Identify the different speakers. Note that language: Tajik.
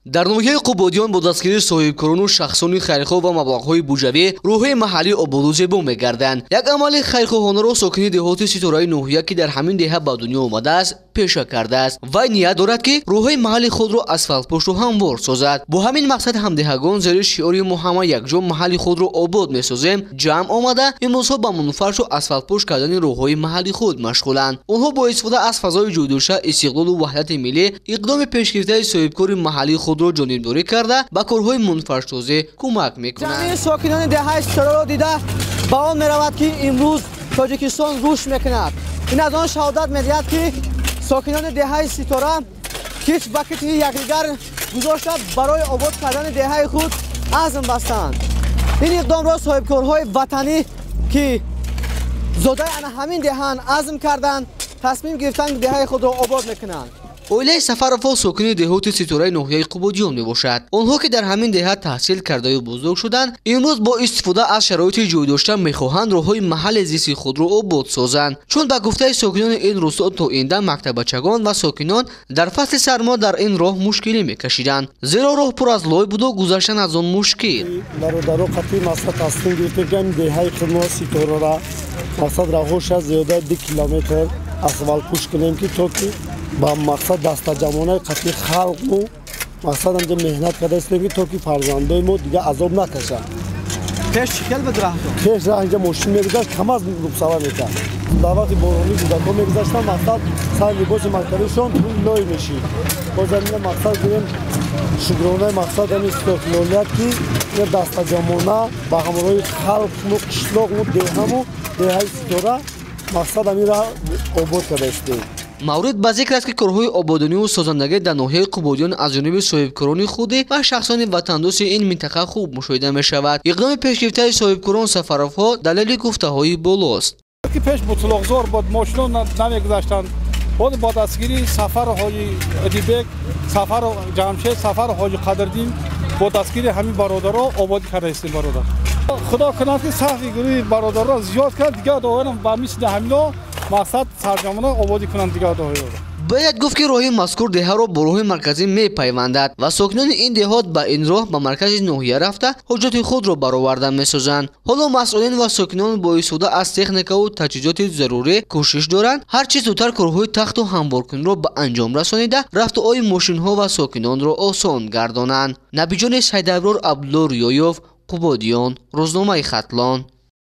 Speaker 1: Дар ноҳияи Қубодиён бо дастгирии соҳибкорону шахсони хайрхоҳ ва маблағҳои буҷавӣ роҳҳои маҳаллӣ ободу зебо мегарданд. Як амали хайрхоҳонаро сокини деҳоти Ситораи ноҳия, ки дар ҳамин деҳа ба дунё омадааст, пеша кардааст. Вай ният дорад, ки роҳҳои маҳалли худро асфалтпӯшу ҳамвор созад. Бо ҳамин мақсад ҳамдеҳагон зери шиори «Мо ҳама якҷо маҳалли худро обод месозем» ҷамъ омада, имрӯзҳо ба мунфаршу асфалтпӯш кардани роҳҳои маҳалли худ машғуланд. Онҳо бо истифода аз фазои ҷойдошта, истиқлолу ваҳдати миллӣ иқдоми пешгирифтаи соҳибкори маҳаллии худро ҷонибдорӣ карда, ба корҳои мунфаршсозӣ кӯмак мекунанд.
Speaker 2: Ҷамъи сокинони деҳаи Ситораро дида ба он меравад, ки имрӯз Тоҷикистон рушд мекунад. Ин аз он шаҳодат медиҳад, ки сокинони деҳаи Ситора китф ба китфи якдигар гузошта, барои обод кардани деҳаи худ азм бастанд. Ин иқдомро соҳибкорҳои ватанӣ, ки зодаи ана ҳамин деҳаанд, азм карданд, тасмим гирифтанд, ки деҳаи худро обод мекунанд.
Speaker 1: Оилаи Сафаровҳо сокини деҳоти Ситораи ноҳияи Қубодиён мебошад. Онҳо, ки дар ҳамин деҳа таҳсил кардаю бузург шуданд, имрӯз бо истифода аз шароити ҷойдошта мехоҳанд роҳҳои маҳалли зисти худро обод созанд. Чун ба гуфтаи сокинони ин рӯсто, то ин дам мактаббачагон ва сокинон дар фасли сармо дар ин роҳ мушкилӣ мекашиданд, зеро роҳ пур аз лой буду гузаштан аз он мушкил.
Speaker 3: Бародаро қатъи мақсад тасмим гирифтем, ки ҳамин деҳаи худмо Ситорара мақсад роҳоша зиёда 2 километр асфалтпӯш кунем, ки то ки ба мақсад дастаҷамонаи қатъи халқму мақсад ҳамҷа меҳнат карда истем, ки то ки фарзандои мо дига азоб накашанд.
Speaker 2: Пеш чӣ хел буд раҳтон?
Speaker 3: Пеш раҳ инҷа мошин мегузашт, камаз рӯбсава мекард. Дар вақти боронӣ кӯдакҳо мегузаштанд, мақсад сари либоси мактабишон рӯи лой мешид. Боз ҳамина мақсад гирем, шукронаи мақсад ҳамин истиқлолият, ки ина дастаҷамона ба ҳамроҳи халқму қишлоқму деҳаму деҳаи Ситора мақсад ҳамин раҳ обод карда истем.
Speaker 1: Маврид ба зикр аст, ки корҳои ободониву созандагӣ дар ноҳияи Қубодиён аз ҷониби соҳибкорони худӣ ва шахсони ватандӯсти ин минтақа хуб мушоҳида мешавад. Иқдоми пешгирифтаи соҳибкорон Сафаровҳо далели гуфтаҳои болост.
Speaker 4: Ки пеш бутлоқзор буд, мошино намегузаштанд. Боз бо дастгирии Сафару ҳоҷи Эдибек, Сафару Ҷамшед, Сафару ҳоҷи Қадрдин, бо дастгирии ҳамин бародаро ободӣ карда истем. Бародар, худо кунад, ки сафи гурӯҳи бародарро зиёд кунад, дигар доҳоям ба мисли ҳамино мақсад сарҷамона ободӣ кунанд дигар доҳоро.
Speaker 1: Бояд гуфт, ки роҳи мазкур деҳаро бо роҳи марказӣ мепайвандад ва сокинони ин деҳот ба ин роҳ ба маркази ноҳия рафта, ҳуҷҷати худро бароварда месозанд. Ҳоло масъулин ва сокинон бо истифода аз техникаву таҷҳизоти зарурӣ кӯшиш доранд, ҳар чӣ зудтар корҳои тахту ҳамворкуниро ба анҷом расонида, рафтуои мошинҳо ва сокинонро осон гардонанд. Набиҷони Сайдаброр, Абдулло Риёёв, Қубодиён, рӯзномаи Хатлон.